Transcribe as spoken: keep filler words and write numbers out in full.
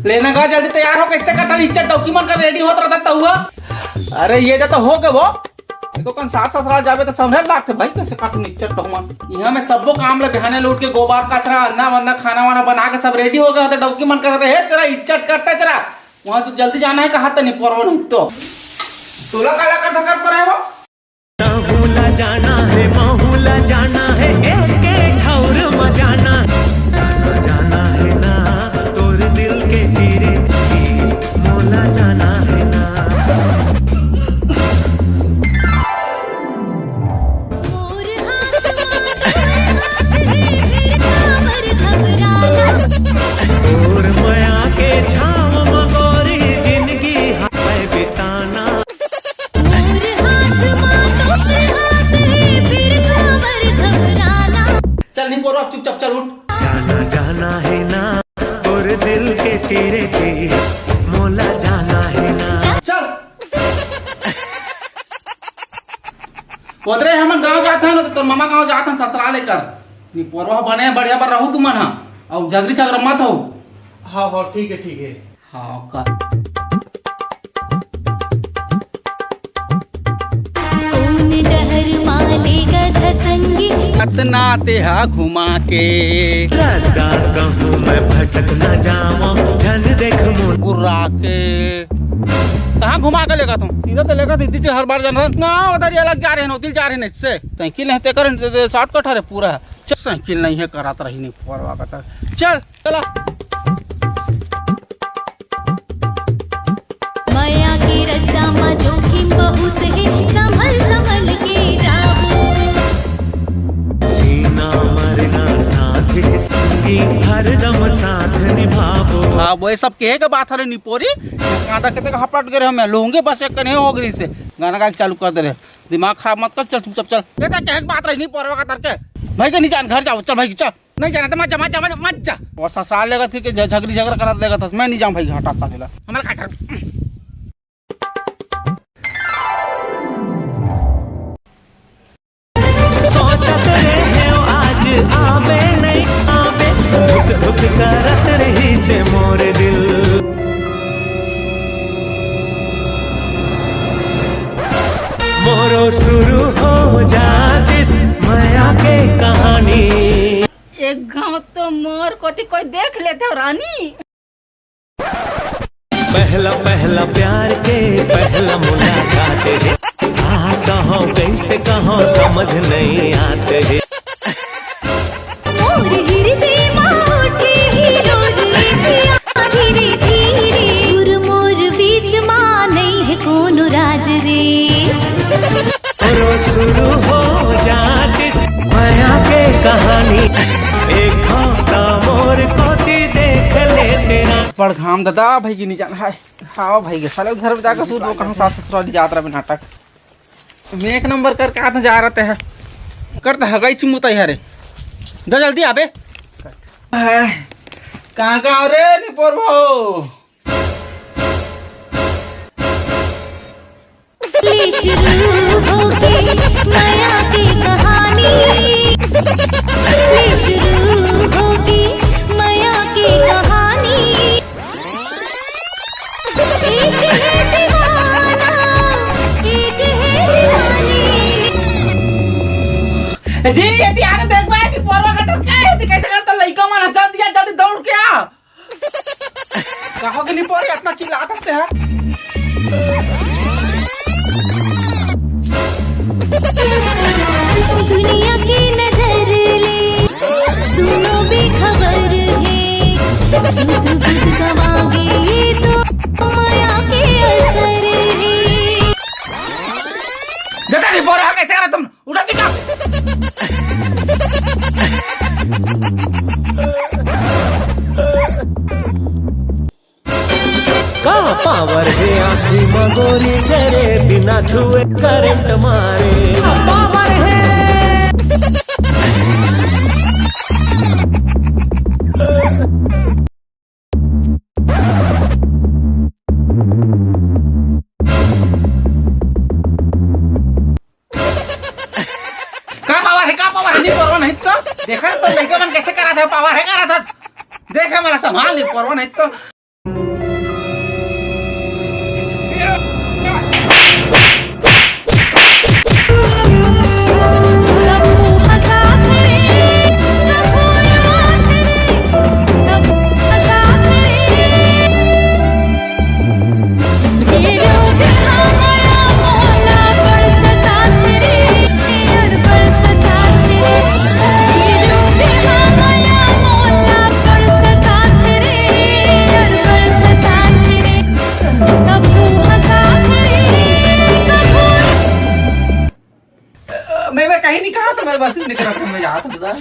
लेना गा, जल्दी तैयार हो, कैसे करता इज्जत डौकी मन का रेडी होत रहता तहुआ। अरे ये तो हो गए वो। देखो कौन सास ससुराल जाबे तो समझे लागते भाई, कैसे काटू इज्जत डौकी मन। यहाँ में सबो काम ले बिहाने लूट के गोबर कचरा अंडा वंडा खाना वाना बना के सब रेडी हो गए होते डौकी मन करते हे तेरा इज्जत करता चला। वहाँ तो जल्दी जाना है कहा तनी परवा नहीं तो। तोला काला कर धकर पर है वो। महूला जाना है, महूला जाना है, एक के ठौर में जाना है। जाना है ना तोर दिल के तीरे, मोला जाना है ना। मोर हाथ मा तोर हाथ हे, भिड़कावर घबराना। तोर मया के छाँव म गोरी जिनगी हाय बिताना। मोर हाथ मा तोर हाथ हे, भिड़कावर घबराना। चल निपोरवा, चुपचाप चल उठ। जाना जाना है ना तोर दिल के तीरे तीर, मोला जाना है ना। चल। ओदरे हमन गाँव जात हन, तो तोर मामा गाँव जात हन ससुराल लेकर। निपोरवा बने बढ़िया बर रहू तुमन ह, अउ झगरी झगरा मत हो। हाँ हाँ, ठीक है ठीक है। हाँ का। कौन डहर मा लेगत ह संगी? अतना तेहा घुमा के। रद्दा कहूँ मैं भटक न जावं, झन देख मोर। बुर्रा के। कहाँ घुमा के लेगत हूँ? सीधा तो लेगत इतनी हर बार जाना ना, उधर ये अलग जा रहे हैं, उधर जा रहे हैं इससे। साइकिल नहीं ते कर, शॉर्टकट हरे पूरा। चल, साइकिल नहीं है, करात रही नहीं, फोरवा का तो। चल, चला। मया के रद्दा मा जोखिम बहुत हे, संभल संभल के जाबो। जीना मरना साथ ही संगी, हरदम साथ निभाबो। हाँ, वो सब कहे के बात हरे निपोरी। कांदा के तक हपट गए हमें, लोंगे बस एक कने हो गई से। गाना गा के चालू कर दे रहे। दिमाग खराब मत कर, चल चुपचाप चल। ये तो कहे के बात रही निपोरवा का तरके। भाई के नहीं जान, घर जाओ, चल भाई चल। नहीं जाना तो मत जा, मत जा, मत जा, मत जा। वो ससुराल लेगत थी कि झ-, झगड़ी झगड़ा करत लेगत हस। मैं नहीं जाऊँ भाई, हटा साले ला। हमारा का कर। सोचत रहे हो आज आबे नहीं आबे, धुक धुक करत रही से मोर दिल। मोरो शुरू हो जातिस मया के कहानी। एक घाव तो मोर कोती कोई देख लेते हो रानी। पहला पहला प्यार के पहला मुलाकात है। कहाँ कहो कैसे कहो समझ नहीं आते है। मोर हृदय मा उठे ही रोज एक आधी रे धीरे। तोर मोर बीच मा नहीं है कोनो राज रे। रो शुरू हो जातिस मया के कहानी। एक घाव त मोर कोती देख ले तेरा। बड़ घाम दादा भाई की नहीं जान है। हाँ भाई के साले घर में जाकर सूत वो कहाँ सास ससुराल जात रहा नाटक। मैं एक नंबर कर कहाँ जा रहा है। कर तो हगाई चिमुता ही हरे। जा जल्दी आबे। कहाँ कहाँ रे निपोर भाऊ? ले शुरू होगी मया की कहानी। ले शुरू होगी मया की कहानी। एक है दीवाना, एक है दीवानी। जी, ये ध्यान देख भाई कि परवा का तो क्या है, कैसे करता लइका मन, जल्दी आ, जल्दी दौड़ के आ। कहो कि नहीं पड़ी, इतना चिल्लात हंसते हैं। दुनिया की नजर ले, दोनों बेखबर है। सुध बुध गवागे ये तो माया के असर है। जता नहीं बोल रहा, कैसे करा तुम? उठा चुपचाप। का पावर हे आँखी म गोरी, करे बिना छुए करंट मारे। पावर हे। का पावर हे, का पावर हे, नहीं पावर नहीं तो। देखा तो लइका मन कैसे करा। पावर है करा था। देखे मला संभाल ले परवा नहीं तो। मैं मैं कहीं नहीं कहा तो मैं बस निकल मैं जाता हूँ।